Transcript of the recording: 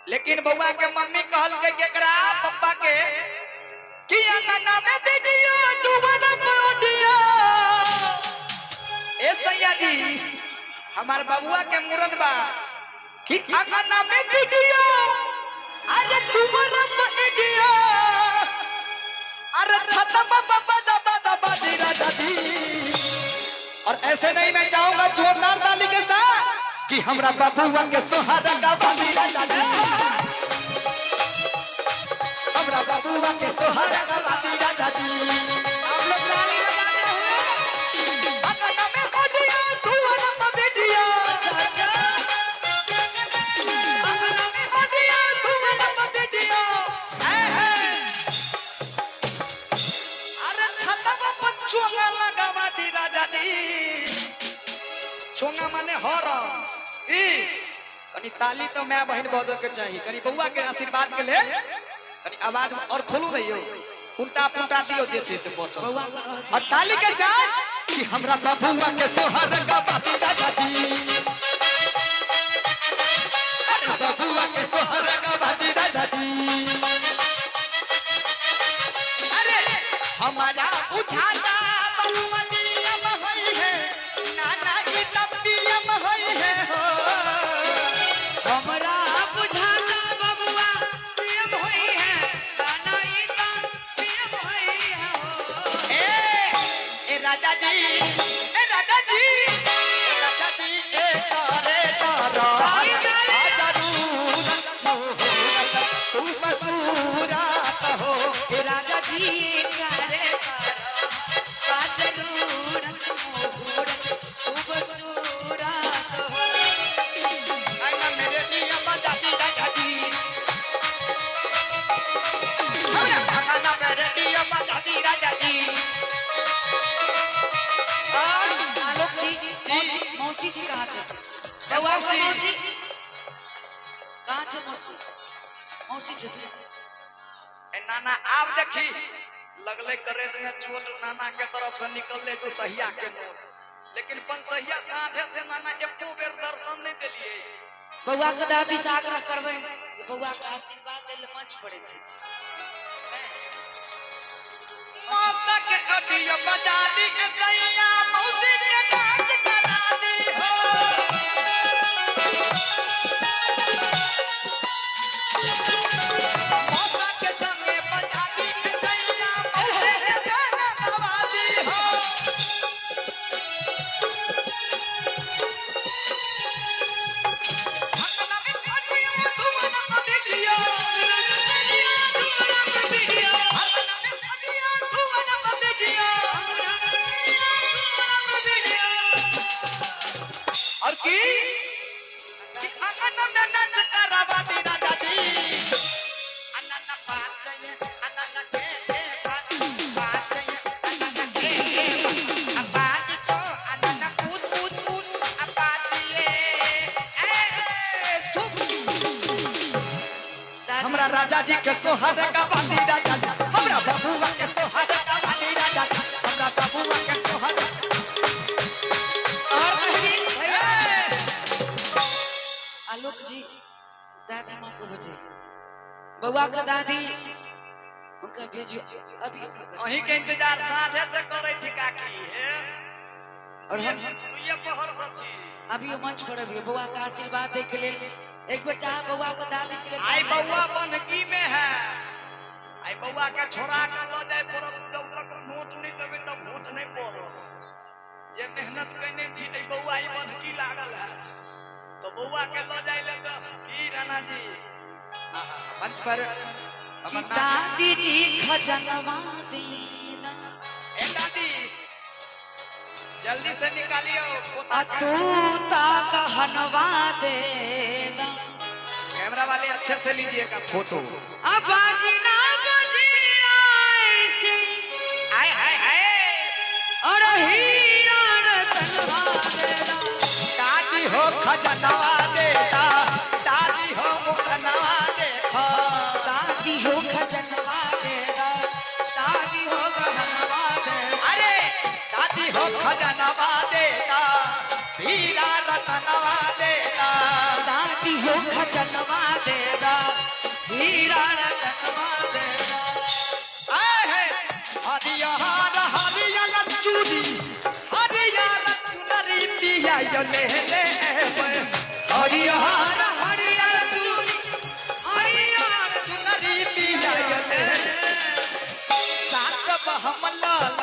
लेकिन बउआ के मम्मी कहल के केकरा पप्पा के कि अंगना में वीडियो दुबारा ऑडियो। ए सैया जी, हमार बबुआ के मुरन बा कि अंगना में वीडियो अरे दुबारा ऑडियो, अरे छत बाबा बाबा बाबा बाजी राजा जी। और ऐसे नहीं मैं चाहूंगा जोरदार ताली के साथ कि हमरा बबुआ के सोहरा का बाजी राजा जी, हमरा बबुआ के सोहरा का बाजी राजा जी। आप लोग ताली बजाते रहिए। अंगना में ऑडियो दुआरा पर वीडियो, अंगना में ऑडियो दुआरा पर वीडियो। ऐ है। अरे छतवा पर चोंगा लगावा दी राजा जी, चोंगा माने हरन। ई कनी ताली तो my बहन बजो के चाही, कनी बउआ के आशीर्वाद के लेल कनी आवाज और खोलू नहीं हो, उल्टा पुल्टा दियो जे छै से बचल। बउआ के रहत। और ताली के साथ कि हमरा बबुआ के सोहर का बाती राजा जी, अरे बबुआ के सोहर का बाती राजा जी। अरे हमारा बुझाता बबुआ जी अब होई है, नाना जी तब पीएम होई है हो। हमरा बुझाता बबुआ पीएम होई है, नाना ई ता पीएम होई है हो। ए ए राजा जी, ए राजा जी, ए राजा जी, ए तारे तारा राजा तू मसूरात हो। ए राजा जी करे तारा जरूरत मुहूर्त खूबसूरत हो। आईना मेरे दिया बजाती राजा जी, हमरा अंगना मेरे दिया बजाती राजा जी। और आलोक जी, मौसी जी कहाँ थे? बउआ के मौसी कहाँ छे? मौसी मौसी छथिन। ए नाना आब देखी लगले करेज में चोट, नाना के तरफ से निकलले दू सहिया के नोट, लेकिन पंसहिया साझे से नाना एको बेर दर्शन नहीं देलिए। बउआ के दादी से आग्रह करबै जे बउआ के आशीर्वाद दै ले मंच पर एथिन। मौसा के ऑडियो बजा दी ए सैया, मौसी के नाच करा दी हो। मौसा के संगे बजा दी ए सैया, मौसी के गाना गवा दी हो। अंगना में ऑडियो दुआरा पर वीडियो, अंगना में ऑडियो दुआरा पर वीडियो। और की कि अंगना में नाच करावा दी राजा जी। अनन्ना पाचय अनन्ना के के पाच पाचय अनन्ना के के अबाज तो अनन्ना कूद कूद कूद अबाजिए ए चुप। दादी हमरा राजा जी के सोहर का बाती राजा जी, हमरा बबुआ के सोहर का बाती राजा जी, हमरा बबुआ के सोहर। और कहिए ए! आलोक जी दादी माँ को बजे बउआ के दादी हुनका भेजियो अभी हुनका। अहीं के इंतजार साझे से करै छी काकी हे। और हम दुइये पहर से छी। अभी वो मंच पर अभी बउआ के आशीर्वाद दे के लेल एक बेर चाह बउआ के दादी के लेल। आई बउआ बनकी में है, आई बउआ के छोड़ा के ल जाय पड़त, जब तक नोट नहीं देबै तब वोट नहीं पड़त। जे मेहनत कयने छी एहि बउआ ई बनकी लागल है, तो बउआ के ल जाय ले तऽ की राणा जी। आहा, मंच पर कि हमर नानी। दादी जी खजनवा दीना। ए दादी जल्दी से निकालियो पोता आ के। तू ता कहनवा देना। कैमरा वाले अच्छे से लीजिएगा फोटो। अब बाजना बजना ऐसी हाय हाय हाय और हीरा रतनवा देना। दादी हो खजनवा देता, दादी हो मुखनवा देखो, दादी हो खजनवा देना, दादी हो गहनवा देना। अरे दादी हो खजनवा देता, हीरा रतनवा देता, दादी हो खजनवा देना, पिया यो ले ले एबै। हरियर हरियर चूड़ी, हरियर चुनरी पिया यो ले ले। साकब हम लाल